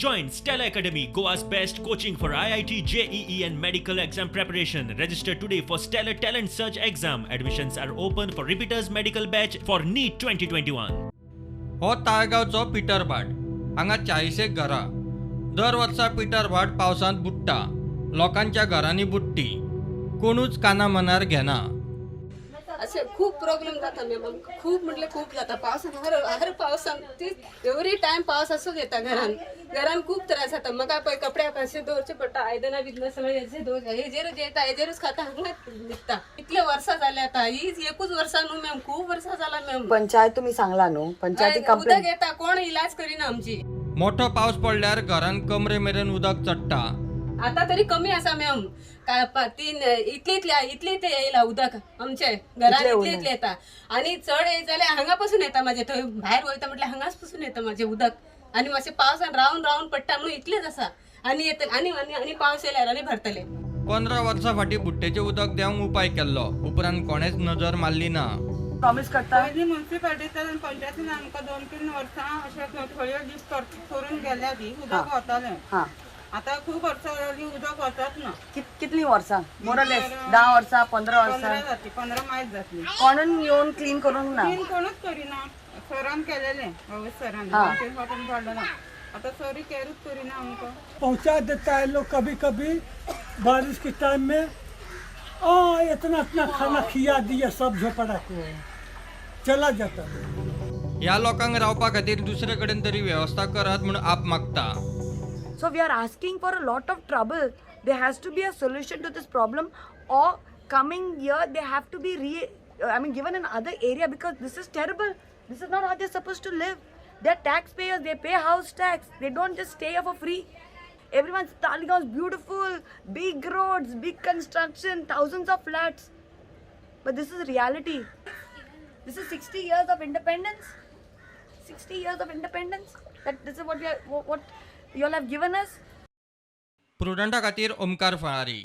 Join Stellar Academy, Goa's best coaching for IIT, JEE, and medical exam preparation. Register today for Stellar Talent Search exam. Admissions are open for repeaters medical batch for NEET 2021. हो ताळगांवचो Peter भाट. हांगा चाळीसेक घरां. दर वर्सा Peter भाट पावसांत बुडटा. लोकांच्या घरांनी बुडटी. कोणूच काना मनार घेना. अशें खूब प्रॉब्लेम जाता मॅम आमकां. खूब म्हटल्यार खूब जाता. पावसान हर हर पावसान ती एवरी टायम पावस असोच येता घरान. घरान खूब त्रास जाता म्हाका. पळय, कपडे कशे दवरचे पडटा. आयदनां बिदनां सगळें हेजेर दवर, हेजेरूच येता, हेजेरूच खाता, हांगाच न्हिदता. इतले वर्सां जाले आतां. हीच एकूच वर्सां न्हू मॅम, खूब वर्सां जाला मॅम. पंचायत तुमी सांगला न्हू पंचायती? उदक कंप्लेन येता, कोण इलाज करिना आमची. मोठो पावस पडल्यार घरांत कमरे मेरेन उदक चडटा. आता तरी कमी आसा मॅम. काय तीन इतली इतली इतली इतली येयला उदक आमचे घरान. इतलें इतले उदक? इतले येता आनी चड येत जाल्यार हांगा पासून येता म्हाजे. थंय भायर वयता म्हटल्यार हांगाच पासून येता म्हाजें उदक. आनी मातशें पावसान रावन रावन पडटा म्हणून इतलेंच आसा. आनी येतले आनी आनी आनी पावस येयल्यार आनी भरतले. 15 वर्सां फाटीं बुडटेचें उदक देंवंक उपाय केल्लो. उपरांत कोणेच नजर मारली ना. प्रॉमिस करता. पयलीं मुन्सिपाल्टींतल्यान, पंचायतीन आमकां 2-3 वर्सां अशें थोडे दीस करून गेल्या ती उदक वतालें. आतां खूब वर्सां जालीं उदक वचत ना. कितली वर्सां मोरलेस? 10 वर्सां, 15 वर्सां? 15 जातली, 15 मायज जातली. कोणून येवन क्लीन करूंक ना? क्लीन कोणूच करिना. सरान केलेलें, भाऊ सरान 2-3 फावट पडलो ना. आतां सरी कॅरूच करिना आमकां. पहुंचा देता है लोग. कभी कभी बारिश के टाइम में आ इतना इतना खाना खिया दिया, सब झोपड़ा को चला जाता है. ह्या लोकांक रावपा खातीर दुसरे कडेन तरी वेवस्था करात म्हूण आप मागता. So we are asking for a lot of trouble. There has to be a solution to this problem, or coming year they have to be I mean, given another area, because this is terrible. This is not how they're supposed to live. They're taxpayers. They pay house tax. They don't just stay here for free. Everyone's Taleigao is beautiful, big roads, big construction, thousands of flats. But this is reality. This is 60 years of independence. 60 years of independence. That this is what we are, what you all have given us. प्रुडंटा खातीर ओमकार फळारी.